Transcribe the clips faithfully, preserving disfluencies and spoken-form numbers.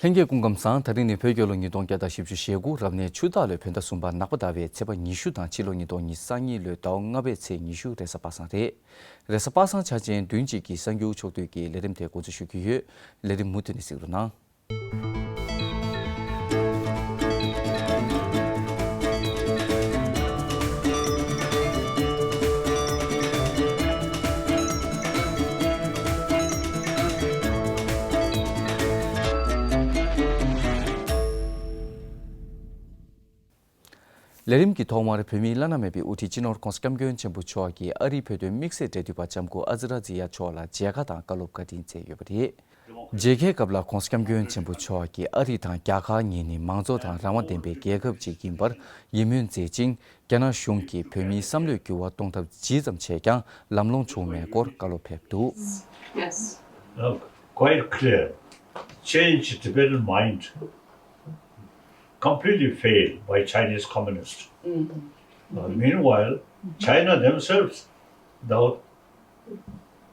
ལྷན་རྒྱས་སྐུ་ཁམས་བཟང་། དེ་རིང་ནི་བོད་རྒྱལ་ལོ་ཉིས་སྟོང་བརྒྱ་དང་བཞི་བཅུ་ཞེ་དགུ་རབ་གནས་ཆུ་སྟག་ལོའི་བོད་ཟླ་གསུམ་པ་ནག་པ་ཟླ་བའི་ཚེས་པ་ཉི་ཤུ་དང་ཕྱི་ལོ་ཉིས་སྟོང་ཉི་ཤུ་རྩ་གཉིས་ལོའི་ཟླ་བ་ལྔ་པའི་ཚེས་ཉི་ཤུ་རེས་གཟའ་པ་སངས་རེད། རེས་གཟའ་པ་སངས་འཆར་ཅན་བདུན་གཅིག་གི་གསར་འགྱུར་ཕྱོགས་བསྡུས་ཀྱི་ལས་རིམ་དེ་འགོ་འཛུགས་ཞུ་གི་ཡོད། ལས་རིམ་མུ་མཐུད་ནས་གཟིགས་རོགས་གནང་། ལས་རིམ་གྱི་ཐོག་མར་བོད་མིའི་བླ་ན་མེད་པའི་དབུ་ཁྲིད་སྤྱི་ནོར་༸གོང་ས་༸སྐྱབས་མགོན་ཆེན་པོ་མཆོག་གིས་ཨ་རིའི་བོད་དོན་དམིགས་བསལ་འབྲེལ་མཐུད་པ་ལྕམ་སྐུ་ཨ་ཛི་ར་ཛི་ཡ་མཆོག་ལ་མཇལ་ཁ་དང་བཀའ་སློབ་བཀའ་དྲིན་སྩལ་ཡོད་པ་རེད། མཇལ་ཁའི་སྐབས་ལ་༸གོང་ས་༸སྐྱབས་མགོན་ཆེན་པོ་མཆོག་གིས་ཨ་རི་དང་རྒྱ་གར་གཉིས་ནི་མང་གཙོ་དང་རང་དབང་ལྡན་པའི་རྒྱལ་ཁབ་ཅིག་ཡིན་པར་ཡིད་སྨོན་མཛད་ཅིང་། རྒྱ་ནག་གཞུང་གིས་བོད་མིའི་བསམ་བློའི་འགྱུར་བ་གཏོང་ཐབས་ཇི་ཙམ་བྱས་ཀྱང་ལམ་ལྷོང་བྱུང་མེད་སྐོར་བཀའ་སློབ་ཕེབས་འདུག Yes. Uh, quite clear. Change Tibetan mind completely failed by Chinese communists. Uh, meanwhile, China themselves, the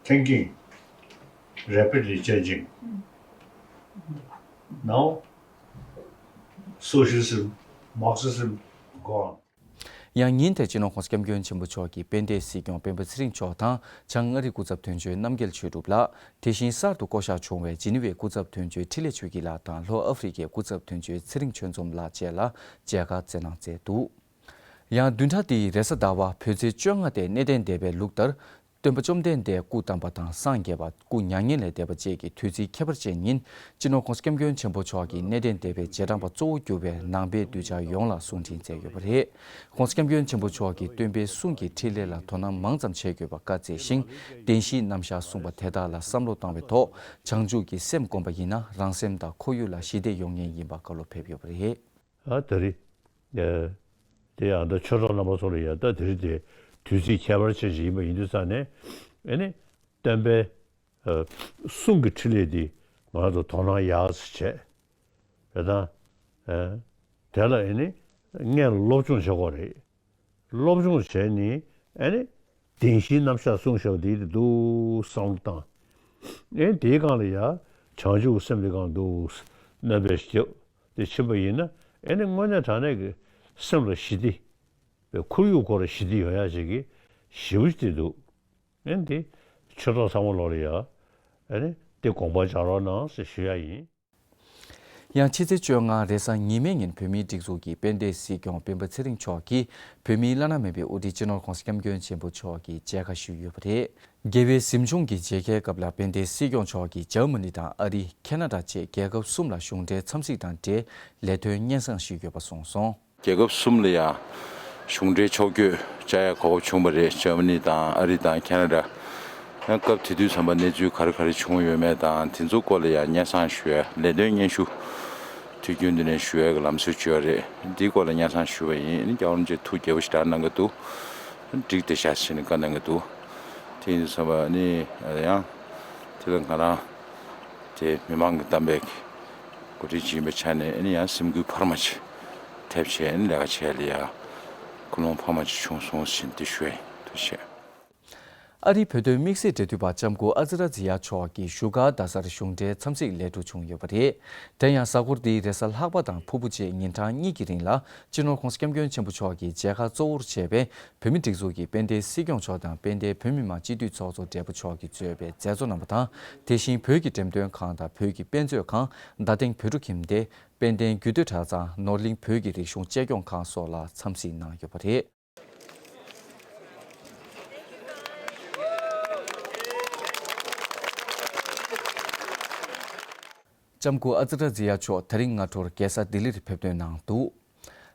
thinking rapidly changing. Now, socialism, Marxism, gone. ཡང་ཉིན་དེར་སྤྱི་ནོར་༸གོང་ས་༸སྐྱབས་མགོན་ཆེན་པོ་མཆོག་གིས་དཔལ་ལྡན་སྲིད་སྐྱོང་སྤེན་པ་ཚེ་རིང་མཆོག་དང་། བྱང་ཨ་རི་སྐུ་ཚབ་དོན་གཅོད་རྣམ་རྒྱལ་ཆོས་གྲུབ་ལགས། དེ་བཞིན་གསར་དུ་བསྐོ་གཞག་བྱུང་བའི་ཇི་ནི་ཝའི་སྐུ་ཚབ་དོན་གཅོད་འཕྲིན་ལས་ཆོས་སྐྱིད་ལགས་དང་། ལྷོ་ཨ་ཧྥེ་རི་ཁའི་སྐུ་ཚབ་དོན་གཅོད་ཚེ་རིང་ཆོས་འཛོམས་ལགས་བཅས་ལ་མཇལ་ཁ་བསྩལ་གནང་མཛད་འདུག་ཡང་བདུན་ཕྲག་འདིའི་རེས་གཟའ་ཟླ་བ་བོད་ཚེས་བཅོ་ལྔ་སྟེ་གནས་བརྟན་སྡེ་པའི་ལུགས་ལྟར། སྟོན་པ་བཅོམ་ལྡན་འདས་སྐུ་བལྟམས་པ་དང་། སངས་རྒྱས་པ། སྐུ་མྱ་ངན་ལས་འདས་པ་བཅས་ཀྱི་དུས་ཚིགས་ཁྱད་པར་ཅན་ཉིན། སྤྱི་ནོར་༸གོང་ས་༸སྐྱབས་མགོན་ཆེན་པོ་མཆོག་གིས་གནས་བརྟན་སྡེ་པའི་རྗེས་འབྲང་པ་གཙོ་བོ་གྱུར་པའི་ནང་པའི་གདུལ་བྱ་ཡོངས་ལ་གསུང་འཕྲིན་སྩལ་ཡོད་པ་རེད། ༸གོང་ས་༸སྐྱབས་མགོན་ཆེན་པོ་མཆོག་གིས་སྟོན་པའི་གསུང་གི་འཕྲིན་ལས་ལ་དོ་སྣང་མང་ཙམ་བྱེད་དགོས་པ་བཀའ་སྩལ་ཞིང་། བདེན་བཞིའི་རྣམ་གཞག་གསུངས་པ་དེ་དག་ལ་བསམ་བློ་བཏང་བའི་ཐོག་བྱང་ཆུབ་ཀྱི་སེམས་བསྒོམ་པ་ཡིན་ན་རང་སེམས་དང་ཁོར་ཡུག་ལ་ཞི་བདེ་ཡོང་མཁན་ཡིན་པ་བཀའ་སློབ་ཕེབས་ཡོད་པ་རེད། ཨ་ད་རེས། ཨ་དེ་ཡང་ད་ཆོས་གྲོགས་རྣམ་པ་ཚོ་ལ་ཡང་ད་དེ་རིང་དེ་དུས་ཚིགས་ཁྱད་པར་ཅན་ཞིག་ཡིན་པ་ཡིན་དུས་ཙང་ནས། ཨེ་ནི་སྟོན་པའི་ཨ་གསུང་གི་འཕྲིན་ལས་འདི་ང་ཚོ་དོ་སྣང་ཡག་ཙམ་བྱས། རེད་དང་། ཨ་དེ་ལ་ཨེ་ནི་སྔོན་ལ་སློབ་སྦྱོང་བྱེད་དགོས་རེད། སློབ་སྦྱོང་བྱས་ནས་ཨེ་ནི་བདེན་བཞིའི་རྣམ་གཞག་གསུངས་བཞག་པ་དེ་འདུག་བསམ་བློ་བཏང་། ཨེ་དེའི་སྒང་ལ་ཡ་བྱང་ཆུབ་སེམས་དེ་སྒང་འདུག་སྣོན་པའི་ཞབས་དེ་ཕྱིན་པ་ཡིན་ན། ཨེ་ནི་དངོས་གནས་དྲང་གནས་ཀྱི་སེམས་ལ་ཞི་བདེ། ཁོར་ཡུག་ཁོ་ར་ཞི་བདེ་ཡོང་ཡ་ཞིག་གི་ཞེ་པོ་ཅིག་འདུག་ཨེ་འདི་ཆོས་གྲོགས་ཚང་མ་ལོག་ལ་ཡ། ཨེ་ནི་དེ་དགོངས་པ་འཇགས་རོགས་གནང་ཞེས་ཞུ་ཡ་ཡིན། ཡང་ཕྱི་ཚེས་བཅོ་ལྔ་རེས་གཟའ་ཉི་མའི་ཉིན་བོད་མིའི་སྒྲིག་འཛུགས་ཀྱི་དཔལ་ལྡན་སྲིད་སྐྱོང་སྤེན་པ་ཚེ་རིང་མཆོག་གིས་བོད་མིའི་བླ་ན་མེད་པའི་དབུ་ཁྲིད་སྤྱི་ནོར་༸གོང་ས་༸སྐྱབས་མགོན་ཆེན་པོ་མཆོག་གི་མཇལ་ཁ་ཞུས་ཡོད་པ་རེད། རྒྱལ་བའི་གཟིམ་ཆུང་གི་མཇལ་ཁའི་སྐབས་ལ་དཔལ་ལྡན་སྲིད་སྐྱོང་མཆོག་གིས་འཇར་མ་ནི་དང་ཨ་རི། ཁེ་ན་ཌ་བཅས་རྒྱལ་ཁབ་གསུམ་ལ་གཞུང་འབྲེལ་འཚམས་གཟིགས་དང་འབྲེལ་ལས་དོན་སྙན་སེང་ཞུས་ཡོད་པ་གསུངས་སོང་། རྒྱལ་ཁབ་གསུམ་ལ་ཡང་གཞུང་འབྲེལ་ཕྱོགས་བསྐྱོད་བཅར་ཡ་གོ་སྐབས་བྱུང་བ་རེད། འཇར་མ་ནི་དང་ཨ་རི་དང་ཁེ་ན་ཌ། ཡང་སྐབས་དེ་དུས་ཙམ་པ་གནས་ཚུལ་ག་རེ་ག་རེ་བྱུང་ཡོད་མེད་དང་དེ་ཚོ་སྐོར་ལ་ཡང་སྙན་སེང་ཞུ་ཡ། ལས་དོན་སྙན་ཞུ་དུས་རྒྱུན་དུ་ནས་ཞུ་ཡ་གི་ལམ་སྲོལ་བྱུང་བ་རེད། འདིའི་སྐོར་ལ་སྙན་སེང་ཞུ་བ་ཡིན། རྒྱལ་བ་རིན་པོ་ཆེ་ཐུགས་དགྱེས་པོ་ཞེ་དྲག་གནང་གི་འདུག་འགྲིག་བསྡད་ཤག་ཟེར་ནས་བཀའ་གནང་གི་འདུག་དེ་ཡིན་དུས་ཙམ་པ་ནི་ཡང་དེ་ལ་ང་རང་དེ་མི་མང་གི་བདམས་པའི་འགོ་ཁྲིད་ཅིག་ཡིན་པའི་ཆ་ནས་ཨ་ནི་ཡང་སེམས་འགུལ་འཕར་མ་ཅིག་ཐེབས་བྱས་ཨ་ནི་ལས་ཀ་བྱས་ལ་ཡ་ཀུན་སློང་འཕར་མ་ཅིག་བྱུང་སོང་ཟིན་ཏེ་ཞུ་ཡ་ཡིན། ཐུགས་རྗེ་ཆེ། ཨ་རིའི་བོད་དོན་དམིགས་བསལ་འབྲེལ་མཐུད་པ་ལྕམ་སྐུ་ཨ་ཛི་ར་ཛི་ཡ་མཆོག་གིས་བཞུགས་སྒར་རྡ་སར་གཞུང་འབྲེལ་འཚམས་གཟིགས་ལས་འགྲོ་བྱུང་ཡོད་པ་རེད། དེ་ཡང་གཟའ་འཁོར་འདིའི་རེས་གཟའ་ལྷག་པ་དང་ཕུར་བུ་བཅས་ཉིན་གྲངས་གཉིས་ཀྱི་རིང་ལ་སྤྱི་ནོར་༸གོང་ས་༸སྐྱབས་མགོན་ཆེན་པོ་མཆོག་གིས་མཇལ་ཁ་གཙོ་བོར་བྱས་པའི་བོད་མི་སྒྲིག་འཛུགས་ཀྱི་དཔལ་ལྡན་སྲིད་སྐྱོང་མཆོག་དང་དཔལ་ལྡན་བོད་མི་མང་སྤྱི་འཐུས་ཚོགས་གཙོ་སྦྲེལ་པོ་མཆོག་གིས་གཙོས་པའི་མཛད་གཙོ་རྣམ་པ་དང་། དེ་བཞིན་བོད་ཀྱི་འགྲེམས་སྟོན་ཁང་དང་བོད་ཀྱི་དཔེ་མཛོད་ཁང་། རྡ་སྟེང་བོད་ཕྲུག་ཁྱིམ་སྡེ། དཔལ་ལྡན་རྒྱུད་སྟོད་གྲྭ་ཚང་། ནོར་གླིང་བོད་ཀྱི་རིག་གཞུང་གཅེས་སྐྱོང་ཁང་སོགས་ལ་འཚམས་གཟིགས་གནང་ཡོད་པ་རེད། ལྕམ་སྐུ་ཨ་ཙི་ར་ཛི་ཡ་མཆོག་དེ་རིང་སྔ་དྲོར་རྒྱལ་ས་ལྡི་ལིར་ཕེབས་ཐོན་གནང་འདུག་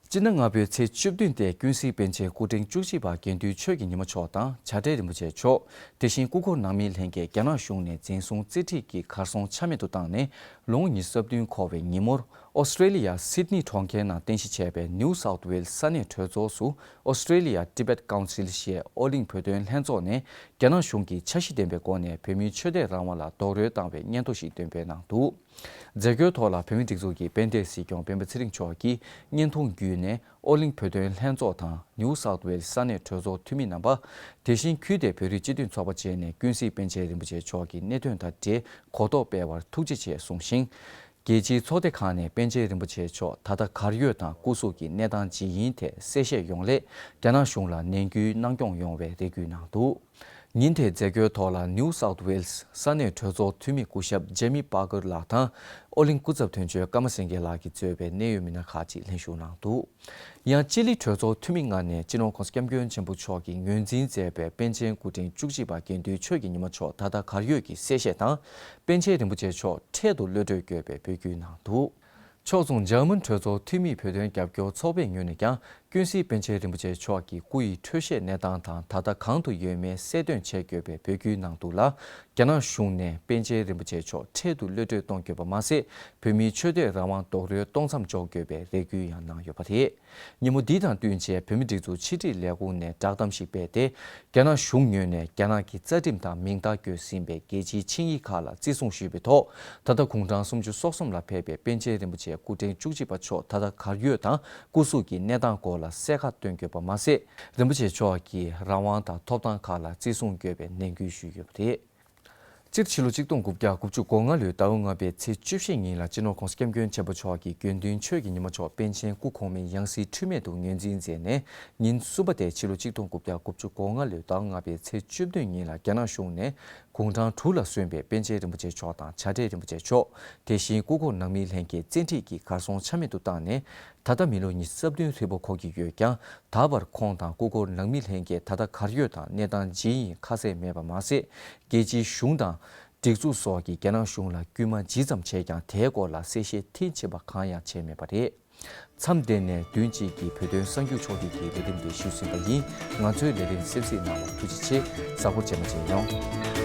སྤྱི་ཟླ་ལྔ་པའི་ཚེས་བཅུ་བདུན་སྟེ་ཀུན་གཟིགས་པཎ་ཆེན་སྐུ་ཕྲེང་བཅུ་གཅིག་པ་དགེ་འདུན་ཆོས་ཀྱི་ཉི་མ་མཆོག་དང་བྱ་བྲལ་རིན་པོ་ཆེ་མཆོག་དེ་བཞིན་སྐུ་འཁོར་ནང་མིའི་ལྷན་རྒྱས་རྒྱ་ནག་གཞུང་ནས་འཛིན་བཟུང་རྩིས་ཁྲིད་ཀྱིས་གར་སོང་ཆ་མེད་དུ་བཏང་ནས་ལོ་ངོ་ཉི་ཤུ་རྩ་བདུན་འཁོར་བའི་ཉིན་མོར། ཨོ་སི་ཀྲེ་ལི་ཡ་སིད་ནི་གྲོང་ཁྱེར་ནང་རྟེན་གཞི་བྱས་པའི་ནིའུ་སའུཐ་ཝེལ་ས་གནས་གྲོས་ཚོགས་སུ་ཨོ་སི་ཀྲེ་ལི་ཡ་ཊི་བེཊ་ཀའུན་སིལ་ཞེས་ཨོ་གླིང་བོད་དོན་ལྷན་ཚོགས་ནས་རྒྱ་ནག་གཞུང་གི་འཆར་གཞི་ལྡན་པའི་སྒོ་ནས་བོད་མིའི་ཆོས་དད་རང་དབང་ལ་རྡོག་རོལ་བཏང་བའི་སྙན་ཐོ་ཞིག་འདོན་སྤེལ་གནང་འདུག་མཛད་སྒོའི་ཐོག་ལ་བོད་མིའི་སྒྲིག་འཛུགས་ཀྱི་དཔལ་ལྡན་སྲིད་སྐྱོང་སྤེན་པ་ཚེ་རིང་མཆོག་གིས་བརྙན་ཐུང་བརྒྱུད་ནས་ཨོ་གླིང་བོད་དོན་ལྷན་ཚོགས་དང་ནིའུ་སའུཐ་ཝེལ་ས་གནས་གྲོས་ཚོགས་འཐུས་མི་རྣམ་པ། དེ་བཞིན་ཁུལ་དེའི་བོད་རིགས་སྤྱི་མཐུན་ཚོགས་པ་བཅས་ནས་ཀུན་གཟིགས་པཎ་ཆེན་རིན་པོ་ཆེ་མཆོག་གི་གནད་དོན་དང་འབྲེལ་གོ་རྟོགས་སྤེལ་བར་ཐུགས་རྗེ་ཆེ་གསུངས་ཤིང་། རྒྱལ་སྤྱིའི་ཚོགས་སྡེ་ཁག་ནས་པཎ་ཆེན་རིན་པོ་ཆེ་མཆོག་ད་ལྟ་གར་ཡོད་དང་སྐུ་གཟུགས་ཀྱི་གནས་སྟངས་ཇི་ཡིན་ཐད་གསལ་བཤད་ཡོང་སླད་རྒྱ་ནག་གཞུང་ལ་ནན་སྐུལ་གནང་སྐྱོང་ཡོང་བའི་རེ་སྐུལ་གནང་འདུག། ཉིན་དེའི་མཛད་སྒོའི་ཐོག་ལ་ནིའུ་སའུཐ་ཝེལ་སི་ས་གནས་གྲོས་ཚོགས་འཐུས་མི་སྐུ་ཞབས་ཇེ་མི་པཱ་ཀར་ལགས་དང་ཨོ་གླིང་སྐུ་ཚབ་དོན་གཅོད་ཀརྨ་སེང་གེ་ལགས་ཀྱིས་གཙོས་པའི་གནད་ཡོད་མི་སྣ་ཁག་ཅིག་ལྷན་ཞུགས་གནང་འདུག། ཡང་ལྕི་ལི་གྲོས་ཚོགས་འཐུས་མི་ལྔ་ནས་སྤྱི་ནོར་༸གོང་ས་༸སྐྱབས་མགོན་ཆེན་པོ་མཆོག་གིས་ངོས་འཛིན་མཛད་པའི་པཎ་ཆེན་སྐུ་ཕྲེང་བཅུ་གཅིག་པ་དགེ་འདུན་ཆོས་ཀྱི་ཉི་མ་མཆོག་ད་ལྟ་གར་ཡོད་ཀྱི་གསལ་བཤད་དང་། པཎ་ཆེན་རིན་པོ་ཆེ་མཆོག་འཕྲལ་དུ་གློད་གྲོལ་དགོས་པའི་འབོད་སྐུལ་གནང་འདུག། ཕྱོགས་མཚུངས་འཇར་མན་གྲོས་ཚོགས་འཐུས་མིས་བོད་དོན་རྒྱབ་སྐྱོར་ཚོགས་པའི་ངོས་ནས་ཀྱང་། ཀུན་གཟིགས་པཎ་ཆེན་རིན་པོ་ཆེ་མཆོག་གི་སྐུ་ཡི་འཕྲོད་བཞེས་གནས་སྟངས་དང་ད་ལྟ་གང་དུ་ཡོད་མེད་གསལ་སྟོན་བྱེད་དགོས་པའི་འབོད་སྐུལ་གནང་འདུག་ལ། རྒྱ་ནག་གཞུང་ནས་པཎ་ཆེན་རིན་པོ་ཆེ་མཆོག་འཕྲལ་དུ་གློད་གྲོལ་གཏོང་དགོས་པ་མ་ཟད། བོད་མིའི་ཆོས་དད་རང་དབང་རྡོག་རོལ་གཏོང་མཚམས་འཇོག་དགོས་པའི་རེ་སྐུལ་ཡང་གནང་ཡོད་པ་རེད། ཉིན་མོ་འདི་དང་བསྟུན་བྱས་བོད་མིའི་སྒྲིག་འཛུགས་ཕྱི་དྲིལ་ལས་ཁུངས་ནས་བསྒྲགས་གཏམ་ཞིག་སྤེལ་ཏེ། རྒྱ་ནག་གཞུང་ངོས་ནས་རྒྱ་ནག་གི་རྩ་ཁྲིམས་དང་མིང་རྟགས་བཀོད་ཟིན་པའི་རྒྱལ་སྤྱིའི་ཆིངས་ཡིག་ཁག་ལ་བརྩི་སྲུང་ཞུས་པའི་ཐོག་ད་ལྟ་དགུང་གྲངས་སུམ་ཅུ་སོ་གསུམ་ལ་ཕེབས་པའི་པཎ་ཆེན་རིན་པོ་ཆེ་སྐུ་ཕྲེང་བཅུ་གཅིག་པ་མཆོག་ད་ལྟ་གར་ཡོད་དང་སྐུ་གཟུགས་ཀྱི་གནས་སྟངས་སྐོར་ལ་གསལ་ཁ་སྟོན་དགོས་པ་མ་ཟད། རིན་པོ་ཆེ་མཆོག་གི་རང་དབང་དང་ཐོབ་ཐང་ཁག་ལ་བརྩི་སྲུང་དགོས་པའི་ནན་སྐུལ་ཞུས་ཡོད་པ་རེད། སྤྱིར་ཕྱི་ལོ་ཆིག་སྟོང་དགུ་བརྒྱ་དགུ་བཅུ་གོ་ལྔ་ལོའི་ཟླ་བ་ལྔ་པའི་ཚེས་བཅུ་བཞི་ཉིན་ལ་སྤྱི་ནོར་༸གོང་ས་༸སྐྱབས་མགོན་ཆེན་པོ་མཆོག་གིས་དགེ་འདུན་ཆོས་ཀྱི་ཉི་མ་མཆོག་པཎ་ཆེན་སྐུ་གོང་མའི་ཡང་སྲིད་འཁྲུལ་མེད་དུ་ངོས་འཛིན་མཛད་ནས། ཉིན་གསུམ་པ་དེ་ཕྱི་ལོ་ཆིག་སྟོང་དགུ་བརྒྱ་དགུ་བཅུ་གོ་ལྔ་ལོའི་ཟླ་བ་ལྔ་པའི་ཚེས་བཅུ་བདུན་ཉིན་ལ་རྒྱ་ནག་གཞུང་ནས་དགུང་གྲངས་དྲུག་ལ་སོན་པའི་པཎ་ཆེན་རིན་པོ་ཆེ་མཆོག་དང་བྱ་བྲལ་རིན་པོ་ཆེ་མཆོག་དེ་བཞིན་སྐུ་འཁོར་ནང་མིའི་ལྷན་རྒྱས་བཙན་ཁྲིད་ཀྱིས་གར་སོང་ཆ་མེད་དུ་བཏང་ནས། ད་ལྟ་མི་ལོ་ཉི་ཤུ་རྩ་བདུན་ཧྲིལ་པོ་འཁོར་གྱི་ཡོད་ཀྱང་། ད་བར་ཁོང་དང་སྐུ་འཁོར་ནང་མི་ལྷན་རྒྱས་ད་ལྟ་གར་ཡོད་དང་གནས་སྟངས་ཇི་ཡིན་ཁ་གསལ་མེད་པ་མ་ཟད། རྒྱལ་སྤྱིའི་གཞུང་དང་། སྒྲིག་འཛུགས་སོགས་ཀྱིས་རྒྱ་ནག་གཞུང་ལ་སྐུལ་མ་ཇི་ཙམ་བྱས་ཀྱང་དེའི་སྐོར་ལ་གསལ་བཤད་མཐིལ་ཕྱིན་པ་གང་ཡང་བྱས་མེད་པ་རེད། མཚམས་འདི་ནས་བདུན་གཅིག་གི་བོད་དོན་གསར་འགྱུར་ཕྱོགས་བསྒྲིགས་ཀྱི་ལས་རིམ་འདི་གཞི་བཟུང་བ་ཡིན། ང་ཚོའི་ལས་རིམ་གསན་གཟིགས་གནང་བར་ཐུགས་རྗེ་ཆེ། གཟའ་འཁོར་རྗེས་མ་མཇལ་ཡོང་།